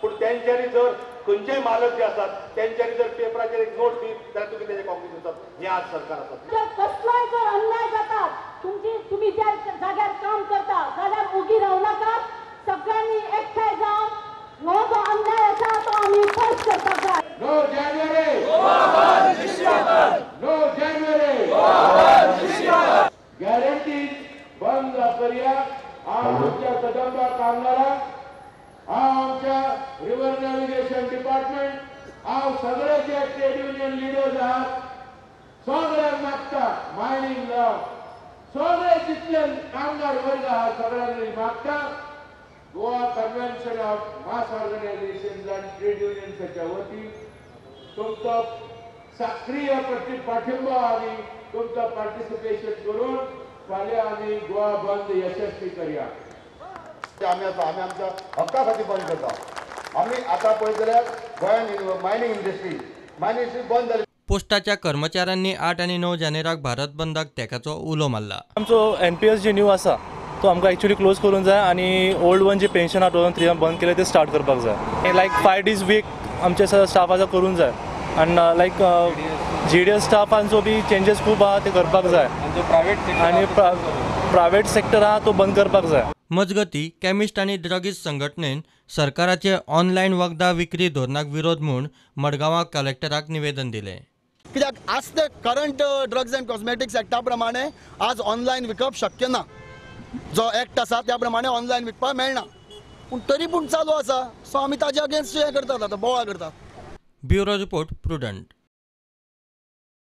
पूण तेंच्यांनी जर खंयचेय मालक जे आसात तेंच्यांनी जर पेपराचेर एक नोट दित जाल्यार तुमी तेजे कॉग्निज जातात. हें आज सरकार आसा. कसलोय जर अन्याय जाता तुमी ज्या जाग्यार काम करता जाल्यार उगी रावू नाकात. सगळ्यांनी एकठांय जावन हो जो अन्याय आसा तो आमी पयस करपाक जाय. 9 जानेवारी 9 जानेवारी गॅरंटी बंद करया. आमच्या कदंबा कामगारांक, आमच्या रिव्हर नॅव्हिगेशन डिपार्टमेंट, हांव सगळे जे ट्रेड युनियन लिडर्स आहात सगळ्यांक मागता, मायनिंग लॉ सगळे जितले कामगार वर्ग आहात सगळ्यांनी मागता Goa convention of mass organisation and trade युनियन्साच्या वतीन तुमचो सक्रीय पाठिंबा आनी तुमचो पार्टिसिपेशन करून फाल्यां आमी गोवा बंद यशस्वी करया. आमी आसा, आमी आमच्या हक्का खातीर बंद करता. आमी आतां पळयत जाल्यार गोंयांत मायनिंग इंडस्ट्री बंद जाली. पोस्टाच्या कर्मचाऱ्यांनी 8 आनी 9 जानेराक भारत बंदाक तेकाचो उलो मारला. आमचो एनपीएस जे न्यू आसा तो आमकां एक्चुअली क्लोज करूंक जाय आनी ओल्ड वन जे पेन्शन आहा 2003 बंद केलें ते स्टार्ट करपाक जाय. लायक 5 days वीक आमचे स्टाफ आसा करूंक जाय आनी लायक GDS स्टाफांचो बी चेंजीस खूब आहा ते करपाक जाय आनी प्रायवेट सेक्टर आहा तो बंद करपाक जाय. मजगती केमिस्ट आनी ड्रगीस्ट संघटनेन सरकाराचे ऑनलायन वखदां विक्री धोरणाक विरोध म्हूण मडगांवां कलेक्टराक निवेदन दिलें. कित्याक आज ते करंट ड्रग्ज अँड कॉस्मेटिक्स एक्टा प्रमाणे आज ऑनलायन विकप शक्य ना. जो एक्ट आसा त्या प्रमाणे ऑनलायन विकपाक मेळना, पूण तरी पूण चालू आसा. सो आमी ताजे अगेन्स्ट हें करतात, आतां बोवाळ करतात. Bureau report, Prudent.